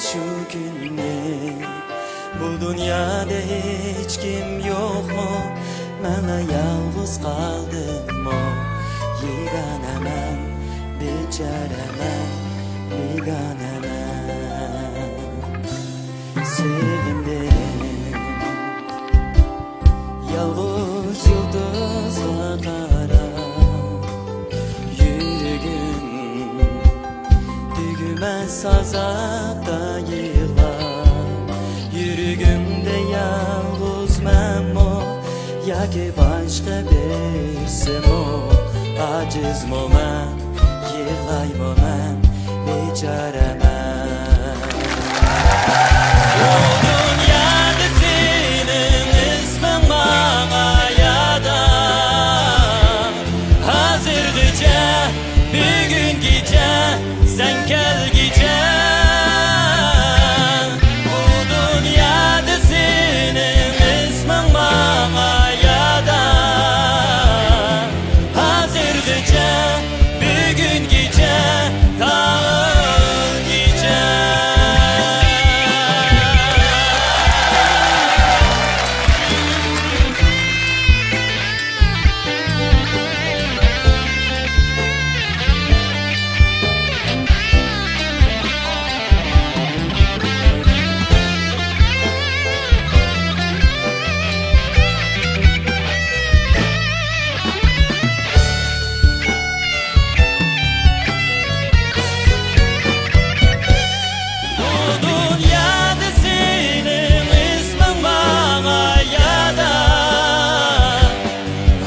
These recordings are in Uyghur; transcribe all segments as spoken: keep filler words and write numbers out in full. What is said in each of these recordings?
شۇ كۈننى، بۇ دۇنيادا ھېچكىم يوقمۇ؟ مەنلا يالغۇز قالدىممۇ؟ يېگانە مەن، بىچارە مەن، بىگانە مەن. سېغىندىم. يالغۇز يۇلتۇزغا قاراپ، يۈرىكىم تۈگىمەس ئازابتا يىغلاپ. يۈرىكىمدە يالغۇز مەنمۇ ياكى باشقا بىرسىمۇ؟ ئاجىزمۇ مەن، يىغلايمۇ مەن، بىچارە مەن. بۇ دۇنيادا سېنىڭ ئىسمىڭ ماڭا يادا. ھازىرغىچە، بۈگۈنگىچە، سەن كەلگىچە. بۇ دۇنيادا سېنىڭ ئىسمىڭ ماڭا يادا. ھازىرغىچە، بۈگۈنگىچە، تاغىچە. بۇ دۇنيادا سېنىڭ ئىسمىڭ ماڭا يادا.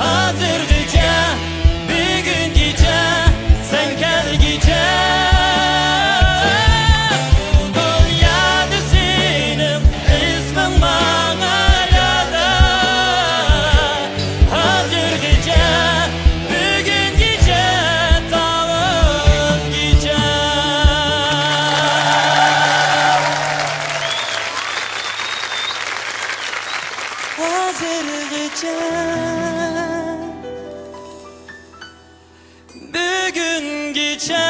ھازىرغىچە، بۈگۈنگىچە، سەن كەلگىچە. بۇ دۇنيادا سېنىڭ ئىسمىڭ ماڭا يادا. ھازىرغىچە، بۈگۈنگىچە، تاۋانغىچە. ھازىرغىچە، بۈگۈنگىچە،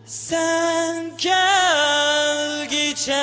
سەن كەلگىچە.